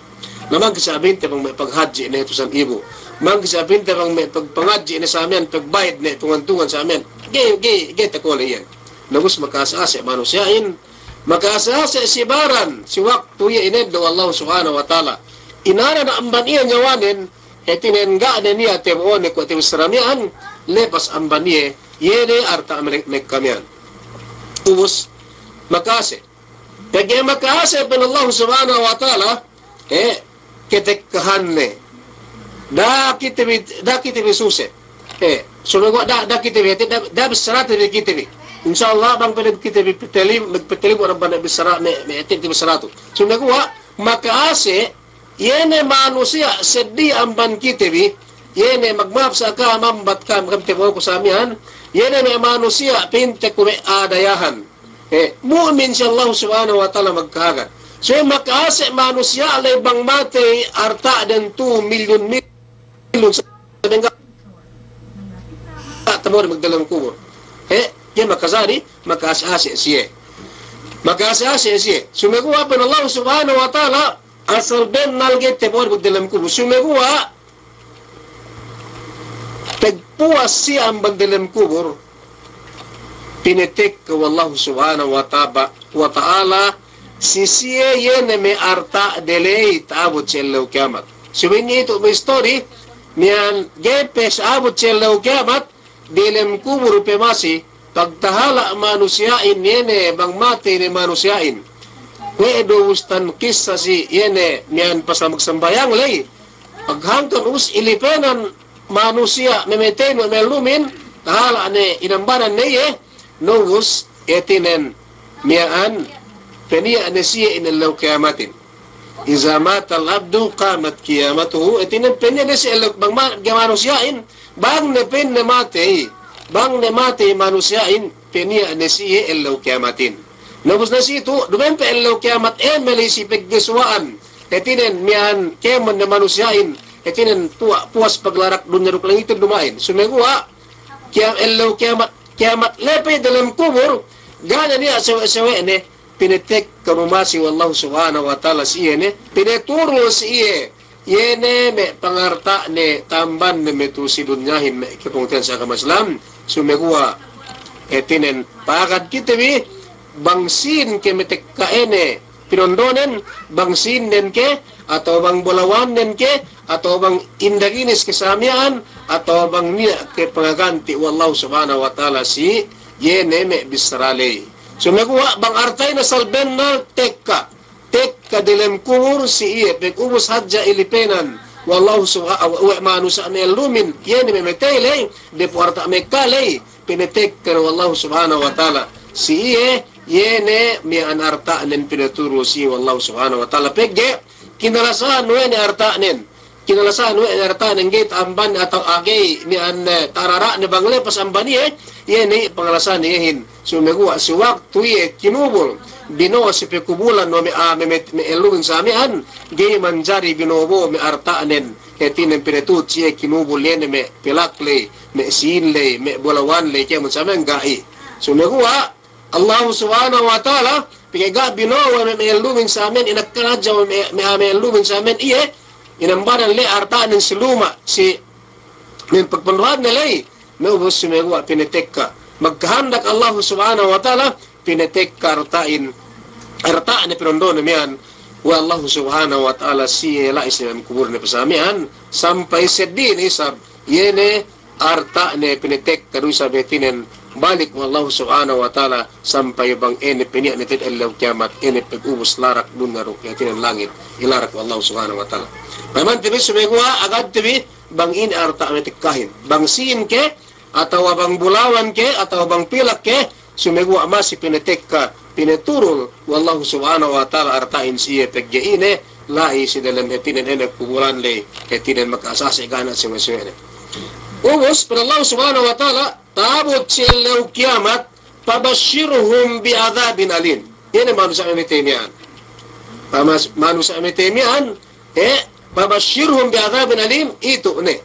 Na mangkisa' pa'inte bang me' paghadji' ne hatusan ibu. Mangkisa' pa'inte bang me' pag-, pangadji' ne sa miya'an, pagbayad ne tungan-tungan sa miya'an. Ga'i, ga'i, ga'i takole' iyan. Na ubus maka'ase'-ase' manusiya'in, maka'ase'-ase' si baran, si waktu iye ineddo' we' Allah Subhanahu wa Ta'ala. Inana na amban iye niyawanen, hātinen ga' ne niya' tabo'one kuwe' te bissara miya'an, lepas amban iye, iye ne arta' me', me' kamiyan. Ubus, maka'ase'. Pegge' maka'ase' pa'in Allah Subhanahu wa Ta'ala, eh, ketekkahanne. Da'a kite bi, da'a kite bi suse. Eh, sumeguwa' da'a, da'a kite bi, da'a, da'a bissarate bi kite bi. Insya Allah, bang pa'in kite bi patelib-, magpatelib, bang bissara, me', me' kite bissaratu. Sumeguwa', maka'ase', iye ne manusiya' seddili amban kite bi, iye ne magma'ap sa ka'am ambat ka'am, ka'am tabo'oku sa miya'an, iye ne me' manusiya' pa'inte ku me' a'a dayahan. Eh, mu'min si Allah Subhanahu wa Ta'ala magkahagad. So, maka'ase' manusiya' la'i bang matey arta'den tu milyun-milyun sa bengga tabo'o magdalem kubur. Eh, iye makajari, maka'ase'-ase' siye. Maka'ase'-ase' siye. Sumeguwa' pa'in Allah Subhanahu wa Ta'ala, asal bennal ga'i tabo'o magdalem kubur. Sumeguwa' pagpuwas siye amban dalem kubur, pinatekka we' Allah Subhanahu wa Ta'ala, wa Ta'ala, si siye iye ne me' arta'de ley ta'abut si ellew kiyamat. Subey niya' itu me' istori, miya'an ga'i pe ta'abut si ellew kiyamat, dalem kubur pe masi, pagtahala' manusiya'in iye ne bang matey ne manusiya'in. Kuwe' du ubus tan kissa si iye ne miya'an pasal magsambahayang ley. Paghangkan ubus ilipenan manusiya' mamatey we' me' ellumin, tahala' ne inambanan ne iye, na ubus hātinen miya'an paniya' ne siye in ellew kiyamatin. Iza matal abdu qamat qiyamatuhu, hātinen paniya' ne siye ellew, bang ma-, ga' manusiya'in, bang ne pa'inne matey, bang ne matey manusiya'in, paniya' ne siye ellew kiyamatin. Na ubus ne si itu, duma'in pe ellew kiyamat, eh, meli si paggasuwa'an, hātinen miya'an kēmon ne manusiya'in, hātinen puwa-, puwas paglarak dunya duk langitin duma'in. Sumeguwa', kiyam-, ellew kiyamat, kiyamat lepe delem kubul, ga' ne niya' sewe'-sewe'ne, pinatekka du masi we' Allahu Subhanahu wa Ta'ala si iye ne, pinaturu si iye, iye ne me' pangarta'ne, tambanne me' tu'u si dunyahin me' kapungtina'ihan si agama Islam, sumeguwa' hātinen pagad kite bi, bang sīn ke metekka ēne pinondonen, bang sīnnen ke, atawa bang bulawannen ke, atawa bang indaginis ke sa miya'an, atawa bang niya' ke pangaganti' we' Allahu Subhanahu wa Ta'ala si iye ne me' bissara ley. Sumeguwa' bang arta'in asal bennal tekka, tekka delem kubul si iye, pag ubus hadja ilipenan we' Allahu Subha-, we' manusiya' me' ellumin, iye ne me' matey ley, dapu' arta' mekka ley, pinatekka we' Allahu Subhanahu wa Ta'ala si iye, iye ne miya'an arta'nen pinaturu si iye we' Allahu Subhanahu wa Ta'ala. Pegge' kinalasahan we' ne arta'nen, kinalasahan we' ne arta'nen ga'i ta'amban atawa ga'i miya'an, eh, tarara'ne bang lepas amban iye, iye ne pangalasahan iyehin. Sumeguwa' si waktu iye kinubul, bino'o si pakubulan we' me', ah, me', me', me' ellumin sa miya'an, ga'i manjari bino'o-bo'o me' arta'nen, hātinen pinatut si iye kinubul, iye ne me' pilak ley, me' sīn ley, me' bulawan ley, kēmon sa miya'an ga'i. Sumeguwa' Allahu Subhanahu wa Ta'ala, pegge' ga' bino'o we' me', me' ellumin sa miya'an, inakkan hadja we' me', me', me' ellumin sa miya'an iye, inambanan ley arta'nen si luma', si me' pagpunduhanne ley, me' ubus sumeguwa' pinatekka. Magkahandak Allahu Subhanahu wa Ta'ala, pinatekka arta'in, arta'ne pinondone miya'an we' Allahu Subhanahu wa Ta'ala si iye la'i si dem kubulne pe sa miya'an, sampay seddili isab, iye ne arta'ne pinatekka du isab hātinen balik we' Allahu Subhanahu wa Ta'ala, sampay bang ēne peniya' ne te'ed ellew kiyamat, ēne pag ubus larak dunya duk hātinen langit, ilarak we' Allahu Subhanahu wa Ta'ala. Payamante bi sumeguwa' agadte bi bang ine arta' metekkahin. Bang sīn ke, atawa bang bulawan ke, atawa bang pilak ke, sumeguwa' masi pinatekka, pinaturul we' Allahu Subhanahu wa Ta'ala arta'in si iye pegge' ine, la'i si delem hātinen ēne kubulan ley, hātinen maka'asase ga' niya' sewe'-sewe'ne. Ubus, pa'in Allahu Subhanahu wa Ta'ala, ta'abut si ellew kiyamat, fabashshirhum bi'adhabin alim. Iye ne manusiya' matey miya'an. Pamas-, manusiya' matey miya'an, eh, fabashshirhum bi'adhabin alim, itu ne.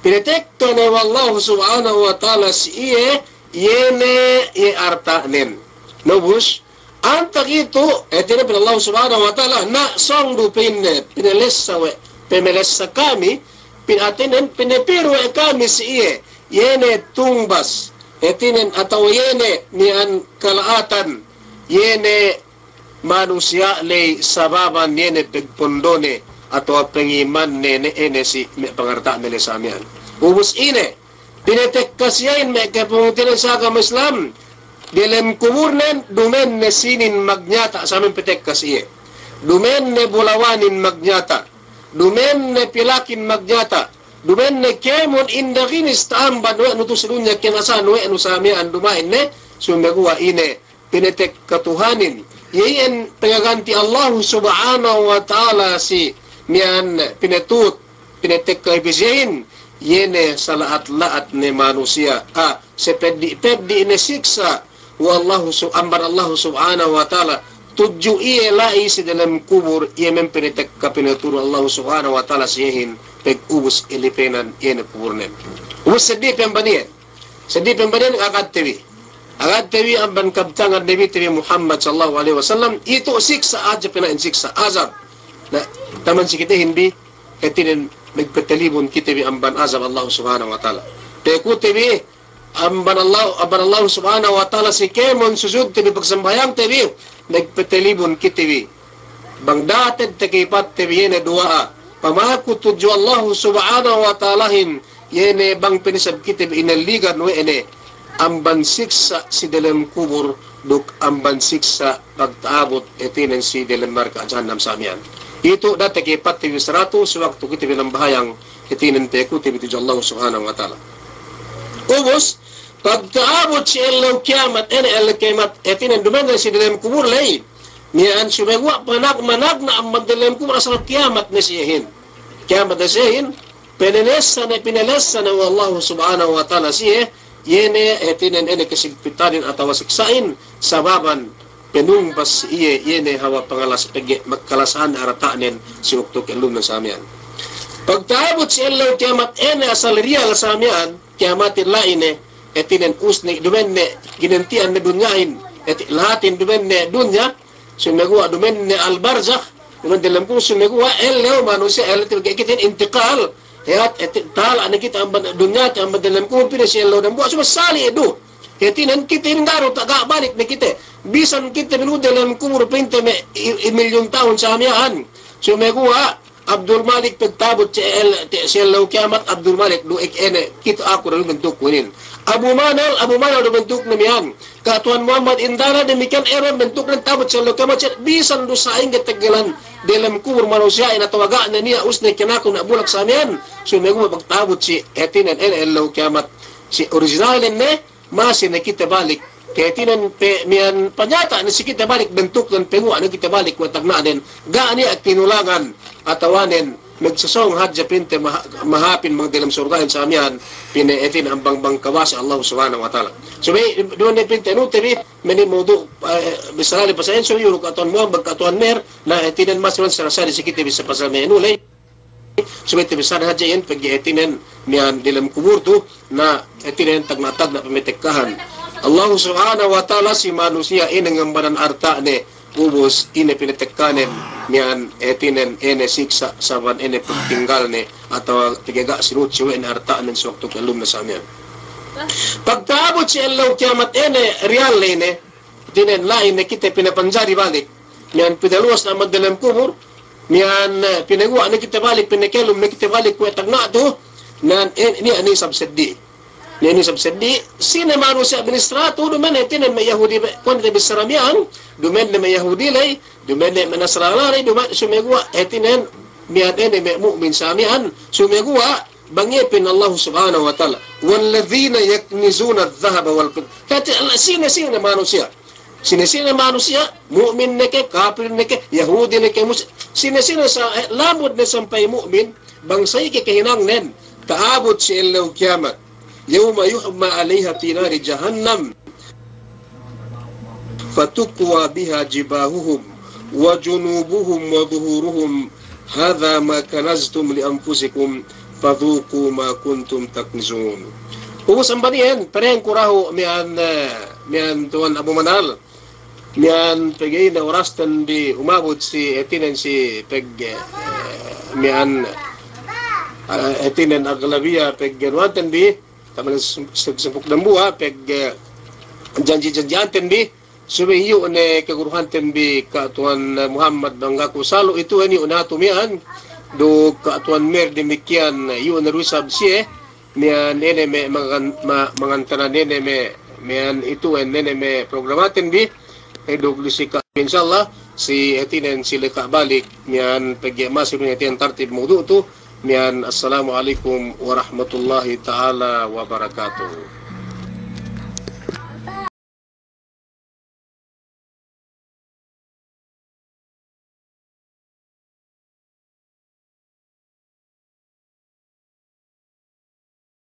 Pinatekka ne we' Allahu Subhanahu wa Ta'ala si iye, iye ne, iye arta'nen. Na ubus, antag itu, hātinen pa'in Allahu Subhanahu wa Ta'ala, na sōng du pa'inne, pinalessa we', pamalessa kami, pa'in hātinen, pinapiru we' kami si iye, iye ne tungbas, hātinen atawa iye ne miya'an kala'atan, iye ne manusiya' ley sababan iye ne pagpundone atawa pangimanne ne ēne si me' pangarta'ne ley sa miya'an. Ubus ine, pinatekka si iyehin me' kapungtina'ihan si agama Islam, delem kuburnen, duma'in ne sīnin magnyata' sa miya'an patekka si iye. Duma'in ne bulawanin magnyata'. Duma'in ne pilakin magnyata'. Duma'in ne kēmon indaginis ta'amban we' nu tu'u si dunya, kinalasahan we' nu sa miya'an duma'in ne, sumeguwa' ine, pinatekka Tuhanin, iye iyan pangaganti' Allahu Subhanahu wa Ta'ala si miya'an pinatut, pinatekka bi si iyehin, iye ne sala'at-la'at ne manusiya', a, sapeddi'-peddi' ne siksa' we' Allahu Sub-, amban Allahu Subhanahu wa Ta'ala, tudju iye la'i si delem kubul, iye miya'an pinatekka, pinaturu Allahu Subhanahu wa Ta'ala si iyehin, pag ubus ilipenan iye ne kuburnen. Ubus seddili pe amban iye. Seddili pe amban iye, agadte bi. Agadte bi amban kabtangan Nabite bi Muhammad sallallahu alaihi wasallam, itu siksa' hadja pina'in, siksa', azab. Na, taman si kitehin bi, hātinen magpatalibun kite bi amban azab Allahu Subhanahu wa Ta'ala. Pekute bi, amban Allah, amban Allahu Subhanahu wa Ta'ala si kēmon sujudte bi, pagsambahayangte bi, magpatalibun kite bi. Bang da'a te'ed takipatte bi iye ne duwa'a, pamaku tudju Allahu Subhanahu wa Ta'alahin, iye ne bang pe isab kite bi inaligan we' ne amban siksa' si delem kubul duk amban siksa' pagta'abut hātinen si delem narka' jahannam sa miya'an. Itu da'a takipatte bi saratu' si waktu kite bi nambahayang, hātinen pekute bi tudju Allahu Subhanahu wa Ta'ala. Ubus, pagta'abut si ellew kiyamat, ēne ellew kiyamat, hātinen duma'in ne si delem kubul ley. Miya'an sumeguwa' panag-, managna' amban delem kubul asal kiyamat ne si iyehin. Kiyamat ne si iyehin, pinalessa ne, pinalessa ne we' Allahu Subhanahu wa Ta'ala si iye, iye ne hātinen ēne kasigpitanin atawa siksa'in, sababan panungbas iye, iye ne hawal pangalas pegge' magkalasahan arta'nen si waktu ka'ellumnen sa miya'an. Pagta'abut si ellew kiyamat ēne asal riyal sa miya'an, kiyamatin la'i ne, hātinen usne, duma'in ne ginanti'an ne dunyahin, hāti lahatin duma'in ne dunya, sumeguwa' duma'in ne al-barzakh, duma'in delem kubur, sumeguwa' ellew manusiya', ellew te kite intiqal, hāti, hāti, tala' ne kite amban dunya, te amban delem kubur, pī ne si ellew dambuwa', sumeguwa' sali' du. Hātinen kite ga'i du, ga' balik ne kite. Bisan kite bi nu delem kubur pa'inte me' i-, i-, milyun tahun sa miya'an. Sumeguwa' Abdul Malik pagta'abut si el-, te-, si ellew kiyamat, Abdul Malik du ek ene, kite aku dahu' bentukku inin. Abu Manal, Abu Manal du bentukne miya'an. Ka' Tuwan Muhammad Indara, damikkiyan Eron bentukne ta'abut si ellew kiyamat, si bisan du sa'ingge teggelan delem kubur manusiya'in atawa ga' ne niya' usne kinaku na bulak sa miya'an. Sumeguwa' pagta'abut si hātinen ene ellew kiyamat. Si originalnen ne, masi ne kite balik. Hātinen pe miya'an panyata' ne si kite balik bentuknen, paguwa' ne kite balik we' tagna'nen. Ga' niya' tinulangan atawanen magsasōng hadja pa'inte maha-, mahāpin bang delem surga'in sa miya'an, pa'in hātinen amban bang kawasa Allah Subhanahu wa Ta'ala. Subey, duwe ne pa'inte nu te bi, meni mawdu', eh, bissara ley pasal ensur yuru ka' Tuwan Muhammad, ka' Tuwan Mer, na hātinen masi wan sarasari si kite bissā pasal me' nu ley. Subey te bissāne hadja iyan pegge' hātinen miya'an delem kubur tu, na hātinen tagna'-tagna' pamatekkahan. Allahu Subhanahu wa Ta'ala si manusiya' ine ngambanan arta'ne, ubus ine pinatekkanen, miya'an hātinen ine siksa' sabab ine pagtinggalne, atawa pegge' ga' sinuchi we' ne arta'nen si waktu kellumne sa miya'an. Pagta'abut si ellew kiyamat ine riyal ley ne, hātinen la'i ne kite pinapanjari balik. Miya'an pinaluwas ne amban delem kubur, miya'an, eh, pinaguwa' ne kite balik, pinakellum ne kite balik we' tagna' tu, miya'an, eh, niya' ne isab seddi. Niya' ne isab seddi, sine manusiya' ministratu, duma'in hātinen me' Yahudi, me', kuwan te bissara miya'an, duma'in ne me' Yahudi ley, duma'in ne me' Nasrani ley, duma'in sumeguwa' hātinen miya'an ine me' mu'min sa miya'an, sumeguwa' bang iye pa'in Allah Subhanahu wa Ta'ala, والذين يكنزون الذهب والفضة. Hāti Allah, sine-sine manusiya'. Sine-sine manusiya', mu'min ne ke, kapil ne ke, Yahudi ne ke, mus-, sine-sine sa-, eh, lamud ne sampay mu'min, bang sa'ingge kahinangnen, ta'abut si ellew kiyamat. يوم يحمى عليها في نار جهنم فتكوى بها جباههم وجنوبهم وظهورهم هذا ما كنزتم لأنفسكم فذوقوا ما كنتم تكنزون. Ubus amban iyan, perengku dahu' miya'an, eh, miya'an Tuwan Abu Manal. Miya'an pegge' ine orasten bi umabut si hātinen si pegge', eh, miya'an, eh, hātinen aglabiya pegge' nuwanten bi, taman se-, se-, sempuk dambuwa', pegge', eh, janji-janji'anten bi, subey iyu' ne kaguruhanten bi ka' Tuwan Muhammad bang ga' ku salu' itu, iyu' ne hatu miya'an, duk ka' Tuwan Mer damikkiyan, iyu' ne du isab siye, miya'an ine me' mangan-, ma-, mangantanan ine me', miya'an itu ine me' programaten bi, eh, duk disi ka', insya Allah, si hātinen si leka' balik, miya'an pegge' masi du hātinen tartib mawdu' tu, miya'an assalamu alaikum warahmatullahi ta'ala wabarakatuh.